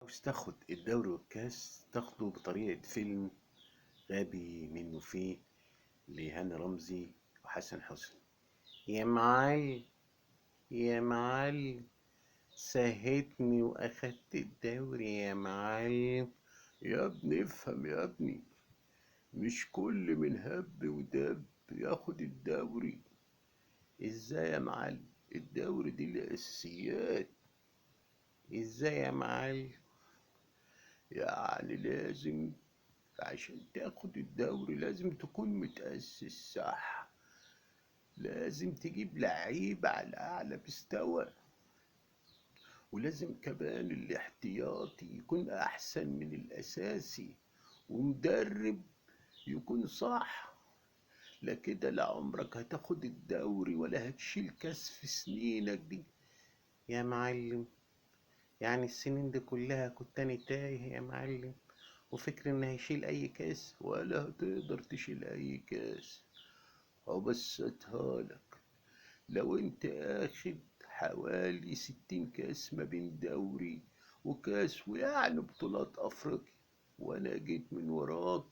عاوز تاخد الدوري والكاس تاخده بطريقة فيلم غبي منه فيه لهاني رمزي وحسن حسني. يا معلم يا معلم سهتني واخدت الدوري يا معلم. يا ابني افهم يا ابني، مش كل من هب ودب ياخد الدوري. ازاي يا معلم؟ الدوري دي الاساسيات. ازاي يا معلم؟ يعني لازم عشان تاخد الدوري لازم تكون متأسس صح، لازم تجيب لعيبة على أعلى مستوى، ولازم كمان الاحتياطي يكون أحسن من الأساسي، ومدرب يكون صح. لا كده لا عمرك هتاخد الدوري ولا هتشيل كاس في سنينك دي. يا معلم يعني السنين دي كلها كنت انا تايه يا معلم وفكر ان هيشيل اي كاس؟ ولا هتقدر تشيل اي كاس. هبسطها لك، لو انت اخد حوالي 60 كاس ما بين دوري وكاس ويعني بطولات افريقيا، وانا جيت من وراك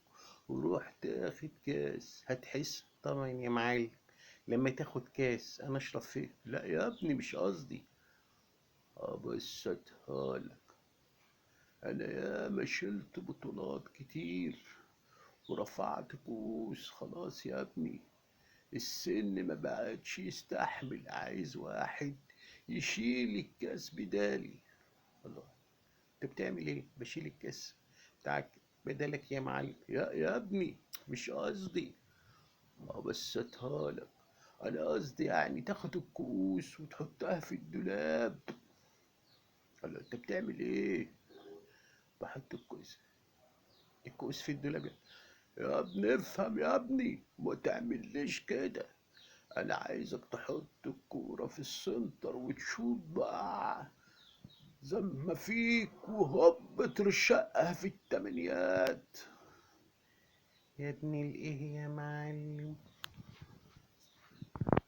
ورحت اخد كاس، هتحس؟ طبعا يا معلم لما تاخد كاس انا اشرب فيه. لا يا ابني مش قصدي، ابسطها لك، انا ياما شلت بطولات كتير ورفعت كؤوس. خلاص يا ابني السن ما بقتش يستحمل، عايز واحد يشيل الكاس بدالي. الله، انت بتعمل ايه؟ بشيل الكاس بتاعك بدالك يا معلم. يا ابني مش قصدي، ابسطها لك، انا قصدي يعني تاخد الكؤوس وتحطها في الدولاب. الله، انت بتعمل ايه؟ بحط الكؤوس في الدولاب. يا ابني افهم يا ابني، ما تعمليش كده، انا عايزك تحط الكورة في السنتر وتشوط بقى زي ما فيك وهوب ترشقها في التمانيات. يا ابن الايه يا معلم.